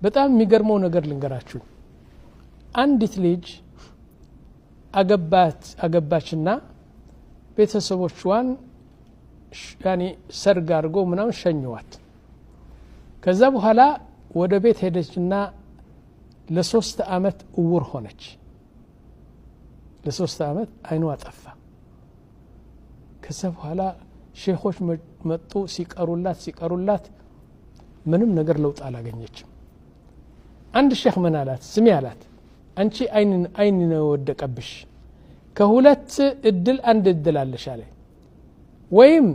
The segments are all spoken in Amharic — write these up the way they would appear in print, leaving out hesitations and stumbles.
በጣም የሚገርመው ነገር ልንገራችሁ። አንዲት ልጅ አገባችና ቤተሰቦቿን ያኔ ሰርግ አድርጎ ምናምን ሸኘዋት። ከዛ በኋላ ወደ ቤት ሄደችና ለ3 አመት እውር ሆነች። ለ3 አመት አይኗ ጠፋ። ከዛ በኋላ ሼኾች መጡ። ሲቀሩላት ምንም ነገር ለውጥ አላገኘችም። አንድ ሼኽ ምን አላት? ስሚ አላት፣ አንቺ አይን ነው የወደቀብሽ፣ ከሁለት እድል አንድ እድል አለሽ አለ። ወይም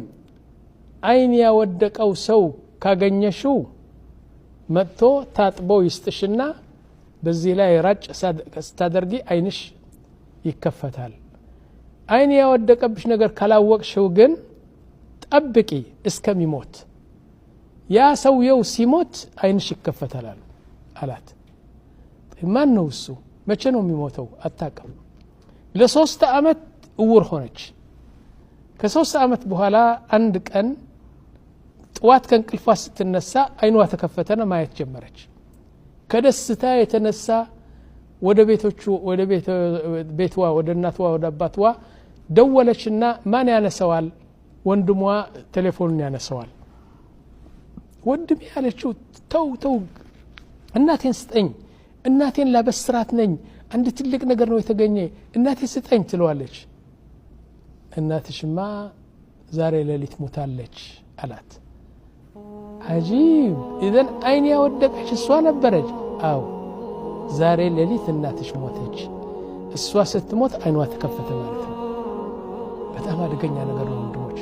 አይን ያወደቀው ሰው ካገኘሽው መጥቶ ታጥቦ ይስጥሽና በዚህ ላይ ራጭ ስታደርጊ አይንሽ ይከፈታል። አይን ያወደቀብሽ ነገር ካላወቅሽው ግን ጠብቂ እስከሚሞት፣ ያ ሰውየው ሲሞት አይንሽ ይከፈታል አላት። ማን ነው እሱ? መቼ ነው የሚሞተው? አታውቅም። ለ3 አመት እውር ሆነች። ከ3 አመት በኋላ አንድ ቀን ጥዋት ከእንቅልፏ ስትነሳ አይኗ ተከፈተና ማየት ጀመረች። ከደስታ የተነሳ ወደ ቤቶቹ ወደ ቤትዋ ወደ እናትዋ ወደ አባትዋ ደወለችና ማን ያነሰዋል? ወንድሟ ቴሌፎኑን ያነሰዋል። ወንድሜ ያለችው ተው ተው እናቴን ስጠኝ፣ እናቴን ላበስራት ነኝ፣ አንድ ትልቅ ነገር ነው የተገኘ፣ እናቴ ስጠኝ ትለዋለች። እናትሽማ ዛሬ ሌሊት ሞታለች አላት። አጂብ! ኢዘን አይን ያወደቀች እሷ ነበረች። አዎ ዛሬ ሌሊት እናትሽ ሞተች። እሷ ስትሞት አይኗ ተከፈተ ማለት ነው። በጣም አደገኛ ነገር ነው ወንድሞች።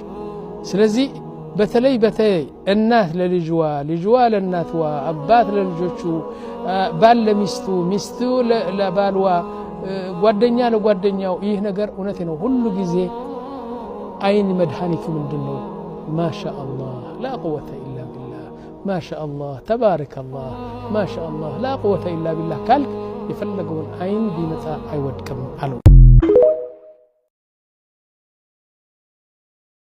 ስለዚህ በተለይ በተለይ እናት ለልጅዋ፣ ልጅዋ ለእናትዋ፣ አባት ለልጆቹ፣ ባል ለሚስቱ፣ ሚስቱ ለባልዋ፣ ጓደኛ ለጓደኛው፣ ይህ ነገር እውነት ነው። ሁሉ ጊዜ አይን መድኃኒቱ ምንድነው? ማሻአላህ ላ ቁወተ ኢላ ቢላህ፣ ማሻአላህ ተባረከላህ፣ ማሻአላህ ላ ቁወተ ኢላ ቢላህ ካልክ የፈለገውን አይን ቢመጣ አይወድቅም አሉ።